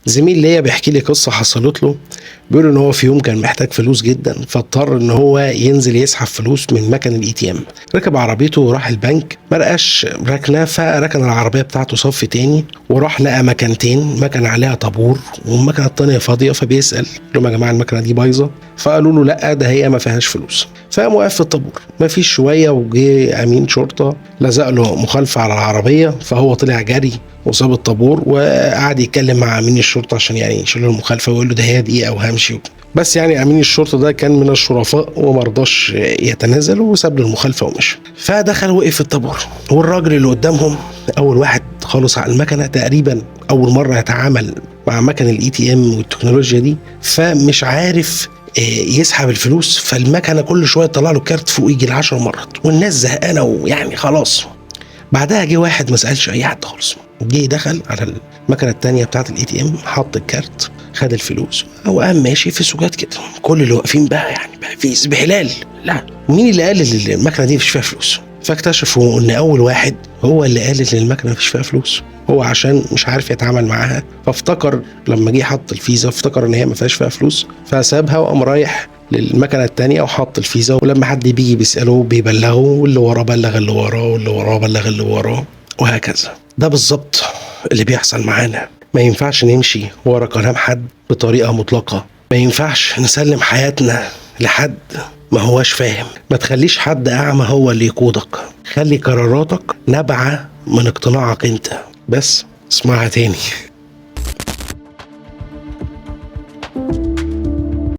زميل ليا بيحكي لي قصة حصلت له، بيقول ان هو في يوم كان محتاج فلوس جدا، فاضطر ان هو ينزل يسحب فلوس من مكن ال ATM. ركب عربيته وراح البنك، ما لقاش ركنه، فركن العربية بتاعته صف تاني وراح لقى مكانتين، مكنه عليها طابور والمكنه التانية فاضيه. فبيسال لهم يا جماعة المكنه دي بايظه؟ فقالوا له لا، ده هي ما فيهاش فلوس. فقام واقف في الطابور، ما فيش شوية وجه امين شرطه لزق له مخالفة على العربيه، فهو طلع جري وساب الطابور وقعد يتكلم مع امين الشرطة عشان يعني يشيل له المخالفة ويقول له ده هي دقيقة وهمشي. بس يعني امين الشرطة ده كان من الشرفاء وما رضاش يتنازل وساب له المخالفة ومشي. فدخل وقف في الطابور، والراجل اللي قدامهم اول واحد خالص على المكنه تقريبا، اول مرة يتعامل مع مكن ال ATM والتكنولوجيا دي، فمش عارف يسحب الفلوس. فالمكنه كل شوية تطلع له كارت فوق يجي 10 مرات، والناس زهقانه ويعني خلاص. بعدها جه واحد ما سالش اي حد خالص، جه دخل على المكنه التانية بتاعه ال ATM، حط الكارت، خد الفلوس وقام ماشي في سجاد كده. كل اللي واقفين بقى يعني بقى في ازبهلال، لا مين اللي قال ان المكنه دي مفيش فيها فلوس؟ فاكتشفوا ان اول واحد هو اللي قال ان المكنه مفيش فيها فلوس، هو عشان مش عارف يتعامل معاها فافتكر لما جه حط الفيزا افتكر ان هي ما فيهاش فيها فلوس، فسابها وقام رايح للمكنه التانية وحط الفيزا. ولما حد بيجي بيساله بيبلغه، واللي وراه بلغ اللي وراه، واللي وراه بلغ اللي وراه، وهكذا. ده بالظبط اللي بيحصل معانا. ما ينفعش نمشي ورا كلام حد بطريقة مطلقه، ما ينفعش نسلم حياتنا لحد ما هواش فاهم. ما تخليش حد اعمى هو اللي يقودك، خلي قراراتك نابعة من اقتناعك انت بس. اسمعها تاني.